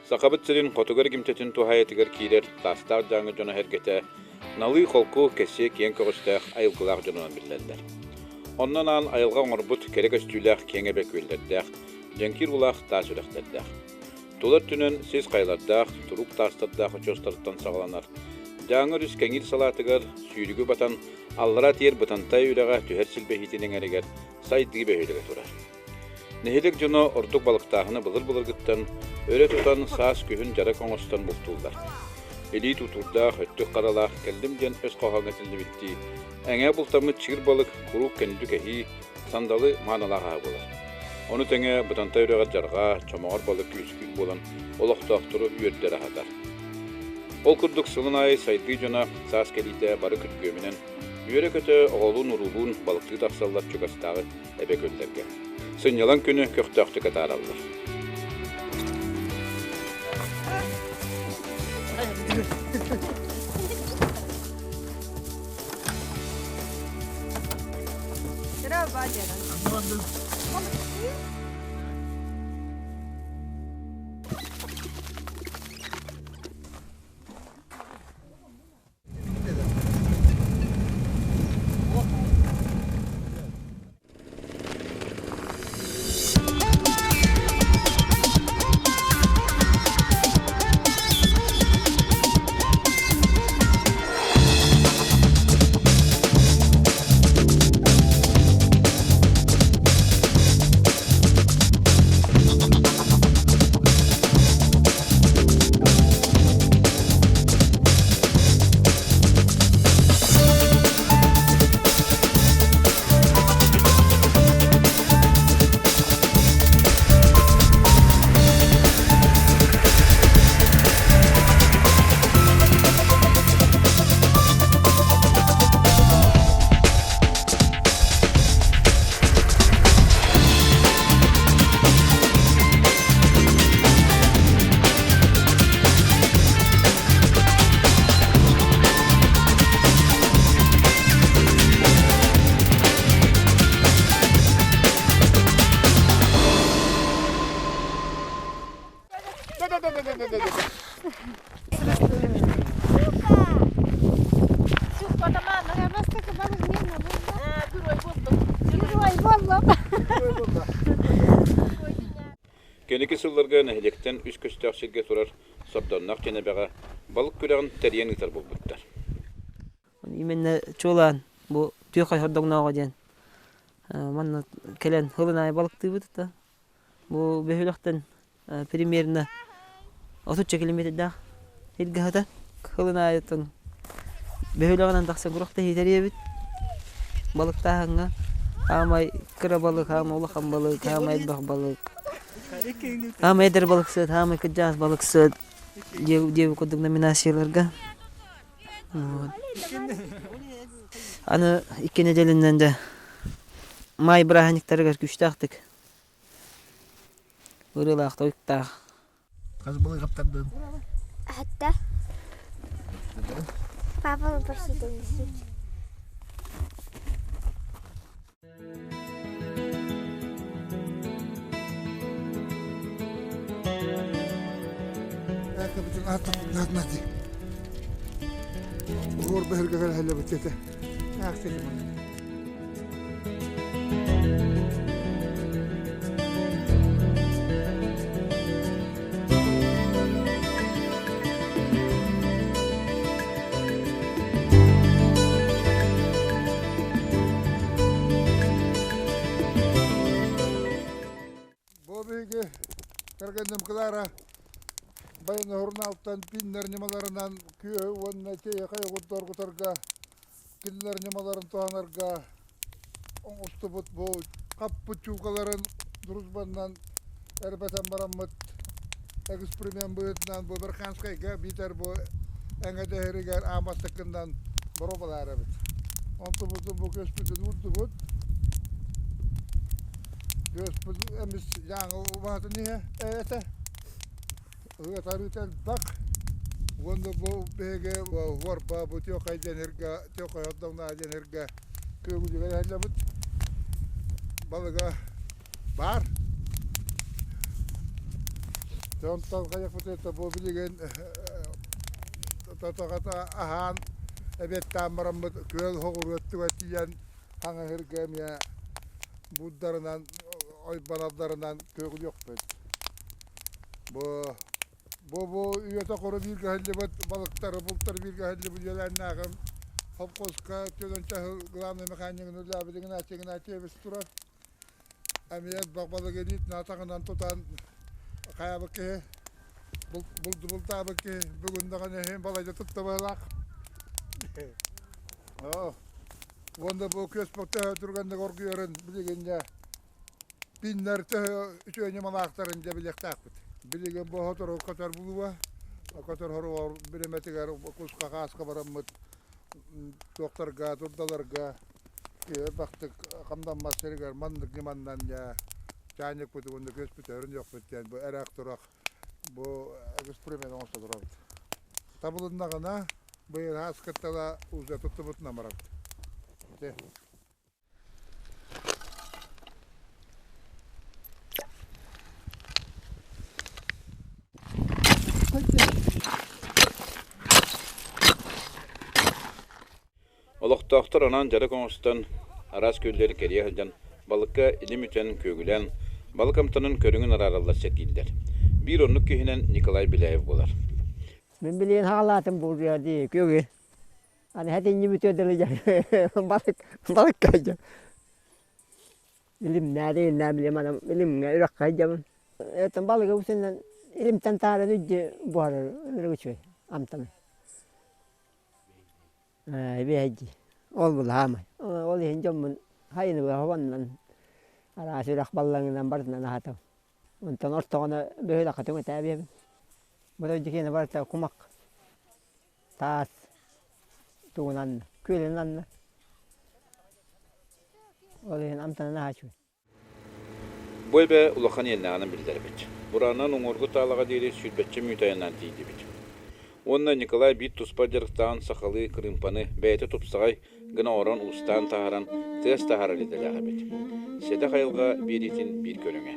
Сахабыт сирин хотугу эргимтэтин туһаайытыгар киирэр Таастаах Дьааҥы дьоно-сэргэтэ налыы-холку, кэсиэ киэҥ көҕүстээх айылгылаах дьонунан биллэллэр. Онно анаан айылҕа оҥорбут кэрэ көстүүлээх киэҥ эбэ күөллэрдээх, дьэҥкир уулаах таас үрэхтэрдээх. Тула өттүнэн сис хайалардаах, туруук таастардаах очуостартан саҕаланар. Дьааҥы өрүс кэҥиир салаатыгар сүүрүгү батан, аллара Тиэр Бытантай үрэҕэ түһэр силбэһиитин эҥэригэр сайдыы бөһүөлэгэ турар. Нэһилиэк дьоно ордук балыктааһыны былыр-былыргыттан өрө тутан саас-күһүн дьарык оҥостон бултууллар. Илии тутуурдаах, өттүк харалаах кэллим диэн өс хоһооҥҥо этиллибиттии, эҥээ бултаммыт чыыр балык куруук кэнники кэһии, сандалы маанылаах аһа буолар. Ону тэҥэ Бытантай үрэҕэр дьарҕаа, чомоҕор балык үөскүүр буолан олохтоохтору үөрдэр аһатар. Ол курдук сылын аайы сайдыы дьоно саас кэлиитэ бары күргүөмүнэн үөрэ-көтө оҕолуун-уруулуун балыктыы тахсаллар чугастааҕы эбэ күөллэргэ. Сынньалаҥ күнү көхтөөхтүк атаараллар. Кэнники сылларга нэһилиэктэн үс көстөөх сиргэ турар Сордонноох диэн эбэҕэ балык күрэҕин тэрийэн ыытар буолбуттар. Именно чуолаан бу түөх хордоҥнооҕо диэн манна кэлэн сылын аайы балыктыыбыт да бу бөһүөлэктэн примерно отучча километрдаах сиргэ сылын аайытын бөһүөлэгинэн тахсан күрэхтэһии тэрийэбит балыктааһыҥҥа хаамай кыра балык хаамай улахан балык хаамай элбэх балык хаамай эдэр балыксыт хаамай кырдьаҕас балыксыт диэбит курдук номинацияларга Аны икки нэдиэлэннэн да маай бырааһынньыктарыгар күүстээхтик ырыалаах тойуктаах Хас балык хаптардын? Хатта. Папа попросит унесуть. Уһуор бөһүргэтэр хэлэбит этэ. Бу биһиги кэргэним Клара Байанай пиннэр ньымаларынан күөһү уонна чэйэхэй оҕурдоргутарга кинилэр ньымаларын туһанарга оҥостубут бу хаппыт чуукаларын дружбаннан эрбэтэн бараммыт эксперимент быһыытынан бу Верханскайга биитэр бу Эҥэдэһэригэр аан бастакынан боруобалаар эбит. Онтубутун бу күөспүтүн уурдубут. Күөспүт эмис дьааҥы убаһатын иһэ этэ. Ыатарыыта элбэх. Уонна бу биһиги уорба бу Тёкай диэн сиргэ, Тёкай Ордоҥноо диэн сиргэ күөгүлүгэр иһэллэбит. Балыга баар. Онтон хайахпыт бу билигин тотоҕото аһаан эбиэттээн бараммыт күөл хоҕуруоттуга тиийэн хаҥаһырга эмиэ буурдарынан ойбонордорунан күөгүлүөхпүт. Бу бу бу үйэтэ хору бииргэ иһиллибит балыктары бултары бииргэ иһиллибит үөлээннээҕим совхозка түөртүнчэ сыл главный механигын үлэлээбит Игнатий Игнатьевич турар. Эмиэ балык илиитин атаҕынан тутан хайаабыт киһи бултаабыт киһи бүгүн даҕаны иһин балайда тутта быһыылаах. Уонна бу күөс төһө түргэнник оргуйарын билигин дьэ пиннэр төһө үчүгэй ньымалаахтарын дьэ билиэхтээхпит. Билигин бу сотору көтөр булуо, көтөр хоругар бириэмэтигэр куска хааска бараммыт туохтарга, турдаларга элбэхтик хамнаммат сиригэр маннык ньыманнан дьэ чаанньыкпыт уонна күөспүт өрүнүөхпүт диэн бу эрээх-турах бу эксперимент оҥосто турабыт. Табылыннаҕына быйыл хаас кыттала уже туттубутунан барабыт. Олохтоохтор анаан дьарык оҥостон, араас күөллэри кэрийэ сылдьан, балыкка илим үтэн, күөгүлээн, балык амтанын көрүҥүн араараллар сэргииллэр. Биир оннук киһинэн Николай Беляев буолар. Мин билигин хаалаатым буолуо дии күөгү. Аны хэтинньи бүтүө дылы балык балыкка сылдьар. Илимнээри илимнээн билим аны илимҥэ үрэххэ сылдьабын. Оттон балыгы усунан илимтэн таарын үддьи буһарар ынырык үчүгэй амтана. Эбиэһэйдии. Ол булаамай. Ол иһин дьоммун хайыныга хобоннон араас үрэх баллаҥынан барытынан аһатабын. Онтон ортоҕуна бөһүөлэккэ түҥэтээбиэбин. Бу дойду киэнэ барыта кумах, таас тугунан күөлүн анна. Ол иһин амтана наһаа үчүгэй. Бу эбэ улахан иэннээҕинэн биллэрбит. Бураанынан уҥуоргу таалаҕа диэри сүүрбэччэ мүөт айаннаан тиийдибит. Уонна Николай биир туспа дьарыктааҕын сахалыы кырыымпаны бэйэтэ тупсаҕай гына оҥорон уустаан таһааран тыас таһаарар идэлээх эбит. Сэдэх айылҕа биэриитин биир көрүҥэ.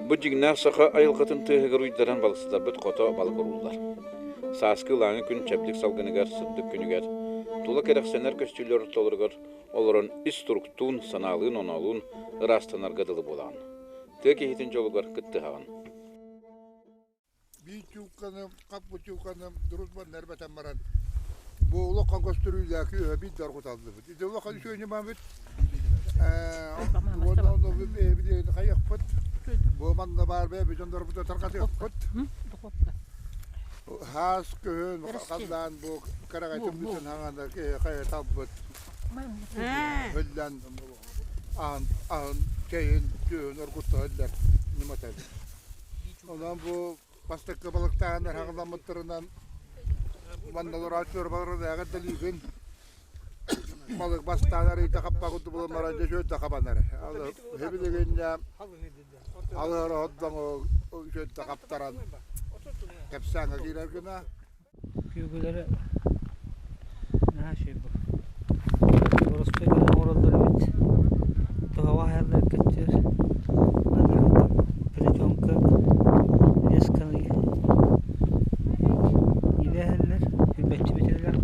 Бу дьиҥнээх саха айылҕатын тыаһыгар уйдаран балыксытарбыт хото балык урууллар. Сааскы ылааҥы күн чэбдик салгыныгар, сырдык күнүгэр, тула кэрэхсэнэр көстүүлэр ортолоругар олорон ис туруктуун, санаалыын-оноолуун ыраастанарга дылы буолаҕын. Тыа киһитин дьолугар кыттыһаҕын. Биир чуукканы, хап бутууканы дружбаннар бэтэн баран бу улахан көстөрүүлээх үөһэ биир доргуталлыбыт. Ити улахан үчүгэй ньымабыт. Уонна ону бэйэбит хайыахпыт. Бу манна баар бэйэбит дьоннорбутун тарҕатыахпыт. Хаас күһүн халлаан бу караҕай түммүтүн хаҥана хайа талбыт. Өллөн аһын аһын чэйин түөһүн оргутта өллөр ньымата. Онон бу бастакы балыктааһыннар хаҕыламмыттарынан манна олорооччулар баларынаҕа дэлиигин балык бастаан арыйда хаппа курдук булан баран дьэ үчүгэй да хабанар. Билигин алыһар оһордоҥ үчүгэй да хаптаран кэпсээҥҥэ киирэр гына. Күөгүлэрэ наһаа үчүгэй буолар. Боростуой гына оҥороллор эбит. Тоһоҕо аһаллар көттүөр. Плетенка лесканы иилээһэллэр, үрбэччи бүтэллэр.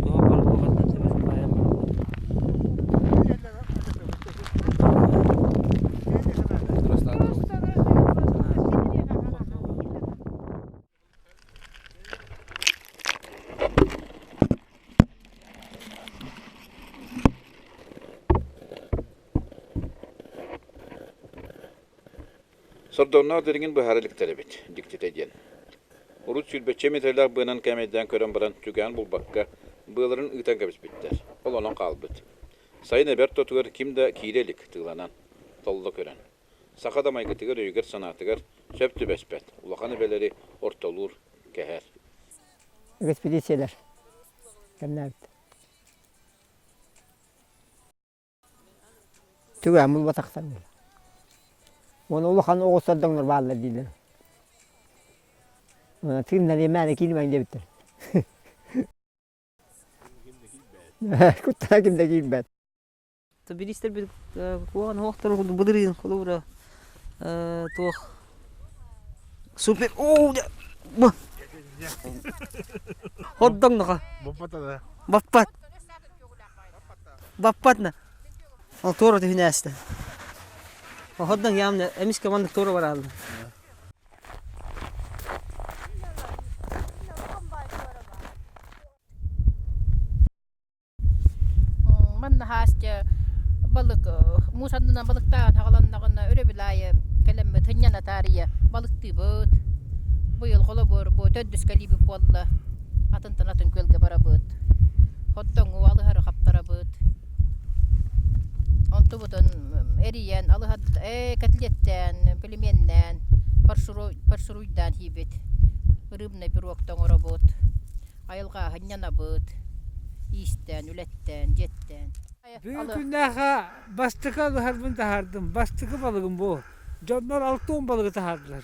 Тоһо барбаҕатынан тэбэн баайан бараллар. Сордоҥноох дириҥин быһаара иликтэр эбит, дьиктитэ диэн. Урут сүүрбэччэ миэтэрэлээх быанан кээмэйдээн көрөн баран, түгээн булбакка, быаларын ыытан кэбиспиттэр. Ол онон хаалбыт. Сайын эбэр тотугар ким да киирэ илик тыыланан, толло көрөн. Саха да майгытыгар өйүгэр-санаатыгар сөп түбэспэт, улахан эбэлэри ортолуур, кэһэр. Экспедициялар кэмнээбит. Түгээн булбатахтар буолла. Уонна улахан оҕустар бааллар дииллэр. Тыыннар мээнэ киирмэҥ диэбиттэр. Куттана ким да киирбэт. Биристэр куоҕан уохтар былырыын холобура туох супер оо Хордоҥноҕо. Баппат. Баппат на. Ол туора түһүнээстэ. Оһордон явно эмискэ маннык туора бараалла. Манна хаастя балык муус аннынан балыктаан хаҕаланнаҕына өрөбүл аайы кэлэммит сынньана таарыйа балыктыыбыт. Быйыл холобур бу төрдүс кэлиибит буолла. Атынтан атын күөлгэ барабыт. Хотоҥҥу алыһары хаптарабыт. Онтубутун эрийэн алыһат ээ кэтилиэттээн, пельменнээн, фаршируйдаан сиибит. Рыбный пирогта оҥоробут. Айылҕа сынньанабыт, иистээн, үлэттээн, дьиэттээн. Бүгүн күннээхэ бастакы алыһарбын таһаардым. Бастакы балыгым бу. Дьоннор алтуон балыгы таһаардылар.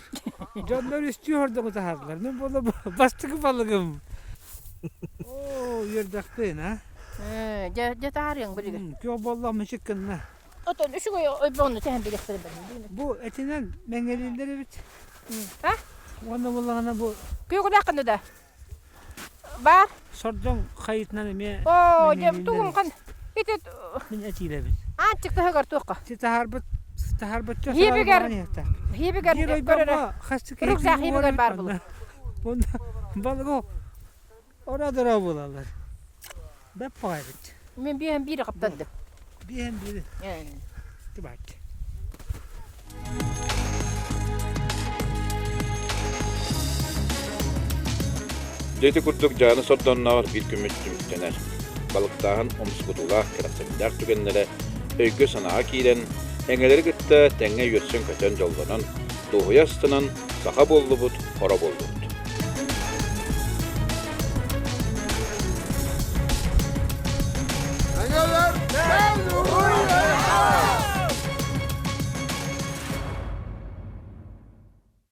Дьоннор үстүү хордоҥу таһаардылар. Мин буолла бастакы балыгым. Оо, үөрдэхпин, а? Дьэ, дьэ таһаарыаҥ билигин. Күөх боллох мүчүк гынна. Отон үчүгэй ойбоҕуну тэһэн билиэхтэрин бэрин. Бу этинэн мэҥэлииллэр эбит. А? Уонна буллаҕына бу Күөгүлээххин да? Баар. Сордоҥ хайытынан эмиэ Оо, дьэ тугум хан ити мин этиилэбин. Аанчык таһыгар туохха? Ти таһаарбыт таһаарбычча Хиибигэр хиибигэр көрөрө. Рюкзак хиибигэр баар булу. Онно балыгы ора-дора булалар. Бэп баҕайбыт. Мен биэһэн биири хаптандым. Биэһэн биири. Тыбаат. Дьэ ити курдук дьааны сордоннооҕор биир күммүт түмүктэнэр. Балыктааһын умсугутуулаах, кэрэхсэбиллээх түгэннэрэ өйгө-санааҕа киирэн, эҥэлэри кытта тэҥҥэ үөрсэн-көтөн дьоллонон, дуоһуйа астынан, саха буоллубут, хоро буоллубут. Эҥэлэр,